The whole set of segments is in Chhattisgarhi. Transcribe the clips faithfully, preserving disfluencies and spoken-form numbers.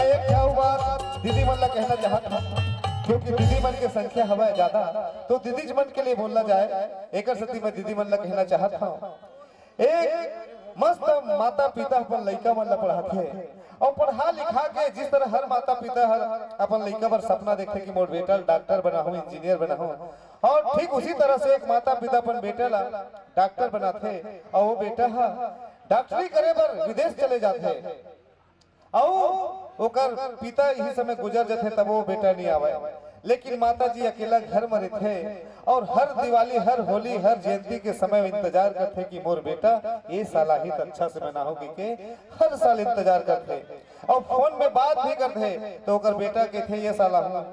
एक ठा बात दीदी मन ला कहना चाहत हूँ, क्योंकि दीदी मन के संख्या हवय ज्यादा, तो दीदी मन के लिए बोलना जाए, एकर सेती मैं दीदी मन ला कहना चाहत हूँ। एक मस्त माता पिता अपन लइका मन ला पढ़ाथे, और पढ़ा लिखा के जिस तरह हर माता पिता हर अपन लइका बर सपना देखथे कि मोर बेटा डॉक्टर बनाहूँ, इंजीनियर बनाहूँ, और ठीक उसी तरह से एक माता पिता अपन बेटा ला डॉक्टर बनाथे, और वो बेटा ह डॉक्टरी करे बर विदेश चले जाथे। अउ ओकर पिता इही समय गुजर जथे, तब वो बेटा नहीं आवय। लेकिन माता जी अकेला घर में रहथे और हर दिवाली, हर होली, हर जयंती के समय इंतजार करथे कि मोर बेटा ये साल आही त अच्छा से मनाहूं कहिके हर साल इंतजार करथे। और फोन में बात भी करथे तो ओकर बेटा कहथे, "ये साल आहूं,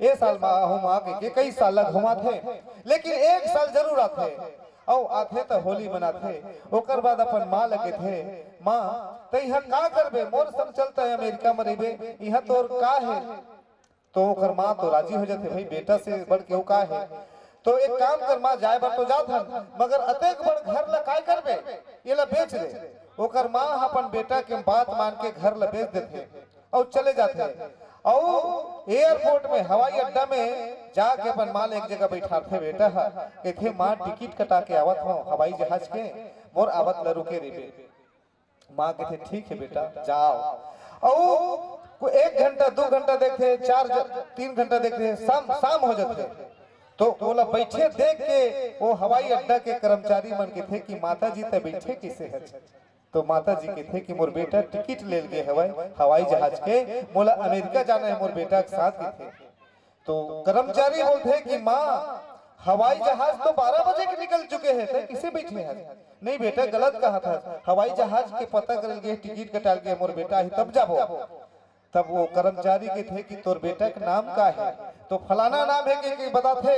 ये साल मा आहूं माँ," कहिके कई साल ला घुमाथे, लेकिन एक साल जरूर आथे। अउ आथे त होली मनाथे। ओकर बाद अपन माँ ल कहिथे, "माँ, तैं इहाँ का करबे? मोर संग चल, तैं अमेरिका म रहिबे, इहाँ तोर का हे?" तो ओकर माँ तो राजी हो जाथे, "भाई, बेटा से बढ़ के वो का हे?" तो एक काम कर माँ, जाए बर तो जात हन, मगर अतेक बड़ घर ला काय करबे? एला बेच दे। ओकर माँ ह अपन बेटा के बात मान के घर ला बेच देथे। अउ चले जाथे। अउ एयरपोर्ट में, हवाई अड्डा में जाके अपन माँ ल एक जगह बैठारथे बेटा ह। कहिथे, "माँ, टिकट कटा के आवत हूँ हवाई जहाज के, मोर आवत ल रुके रहिबे।" माँ कहिथे, "ठीक है बेटा, जाओ।" अउ को-, एक घंटा, दो घंटा देखथे, चार ज-, तीन घंटा देखथे, शाम, शाम हो जाथे। तो ओला बैठे देख के वो हवाई अड्डा के कर्मचारी मन कहिथे कि, "माता जी, तैं बैठे किसे हच?" तो माता जी कहिथे कि, "मोर बेटा टिकट ले गे हवय हवाई जहाज के, मोला अमेरिका जाना है मोर बेटा के साथ," कहिथे। तो कर्मचारी बोलथे कि, "माँ, हवाई जहाज तो बारह बजे के निकल चुके हे, तैं किसे बैठे हस?" "नहीं बेटा, गलत कहत हस, हवाई जहाज के पता करल गे, टिकट कटाल गे, मोर बेटा ही तब जाबो।" तब वो कर्मचारी कहिथे कि, "तोर बेटा के नाम का हे?" तो फलाना नाम हे कहिके बताथे,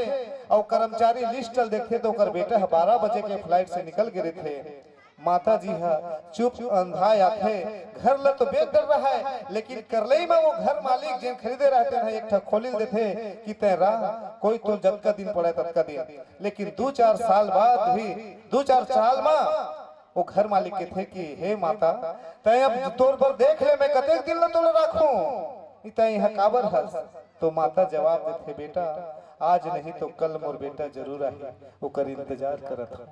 अउ कर्मचारी लिस्ट ल देखथे तो ओकर बेटा ह बारह बजे के फ्लाइट से निकल गे रहिथे। माता जी ह चुप अंधाय आथे। घर ल तो बेच डर रहा है, लेकिन करलई में वो घर मालिक जेन खरीदे रहते हैं, एक ठा खोलिल देथे कि, "तैं रह, कोई तो जतका दिन पड़े ततका दिन।" लेकिन दू चार साल बाद भी, दू चार साल में वो घर मालिक कहिथे कि, "हे माता, तैं अब तोर बर देख ले, मैं कतेक दिन ल तोला राखूं, तैं इहाँ काबर हस?" तो माता जवाब देथे, "बेटा, आज नहीं तो कल मोर बेटा जरूर आही, ओकर इंतजार करत हूँ।"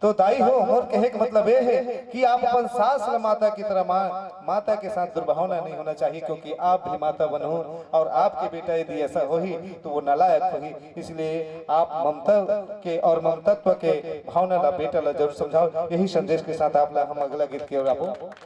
तो दाई हो, मोर कहे के मतलब ये है कि आप अपन सास ल माता की तरह मान, माता के साथ दुर्भावना नहीं होना चाहिए, क्योंकि आप भी माता बनहू और आपके बेटा यदि ऐसा होही तो वो नालायक होही। इसलिए आप ममता के और ममतत्व के भावना ला बेटा ला जरूर समझाओ। यही संदेश के साथ आप ला हम अगला गीत के ओर आबो।